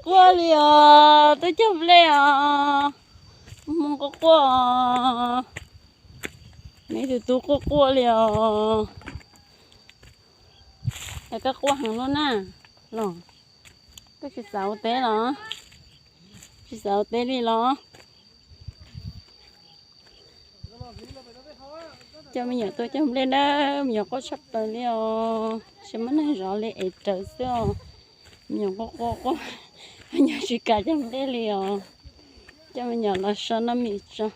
Quaj li os, twb cog nplej os, mus quaj quaj, me tus tub quaj quaj li os. Es koj quaj heev lub na los, koj tsis xav ua teb los? Tsis xav ua teb li los? Coj me nyuam tuaj cog nplej na, me nyuam quaj tshaj plaws li os, tsis muaj neeg zov li es rawv xwb os. Me nyuam quaj quaj quaj, me nyuam tsis kam cog nplej li os. Coj me nyuam los so noj mis tso.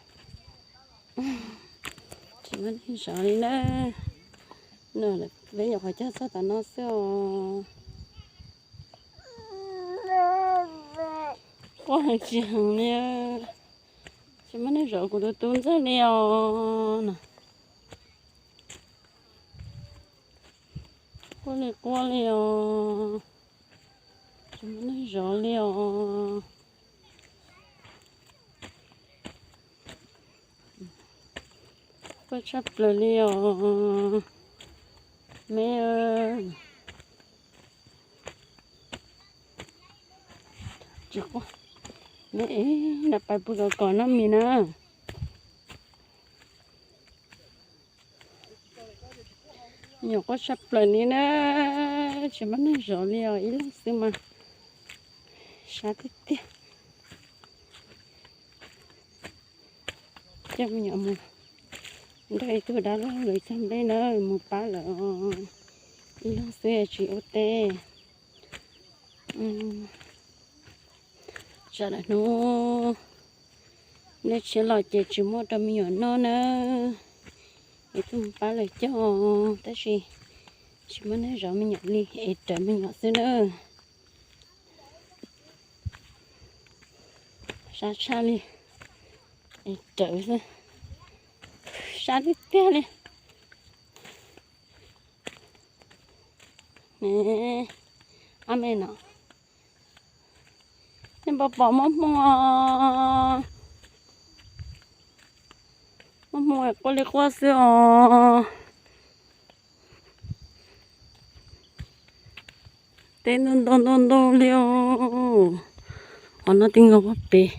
Tsis muaj neeg zov li na. No, peb nyuam qhuav cog txog tom no xwb os. Quaj heev tsis heev li. Tsis muaj neeg zov kuv tus tub ntxawg li os no. Quaj li quaj li os. Tsis muaj neeg zov li os. Quaj tshaj plaws li os. Me, tsis quaj. Me, na pais pw kom kom noj mis na. Nyuam quaj tshaj plaws li na, tsis muaj neeg zov li os, ib leeg xwb mas sab tiag tiag. Coj me nyuam mus nrog ib tug dab laug lawv cog nplej na, mus pab lawm, ib leeg xwb tsis ua teb. Tsam lawm hnub neb tshiab los ces tsis muaj rau me nyuam noj na, es tuaj mus pab lawv cog, tab sis tsis muaj neeg zov me nyuam li es rawv me nyuam xwb na. Sab tshaj li, es rawv xwb, sab tiag tiag li. Ab me no, nej puas pom muaj hmoo, muaj hmoo quaj li quaj xwb os. Teb ntau ntau ntau ntau li os. Qhov no tib nkaus pem,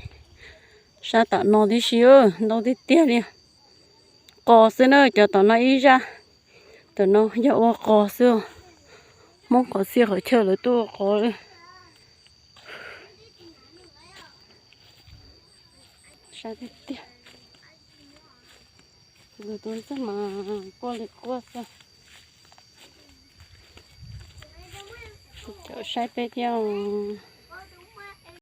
sab tom no tib si, ntau tiag tiag li. Qos xwb na, cov tom no ib zaj, tom no yog ua qos xwb. Hmoob qhov txhia qhov chaw lawv tuaj ua qos li. Sab tiag tiag. Tus tub ntxawg mas quaj li quaj xwb. Cov saib peb thiab os.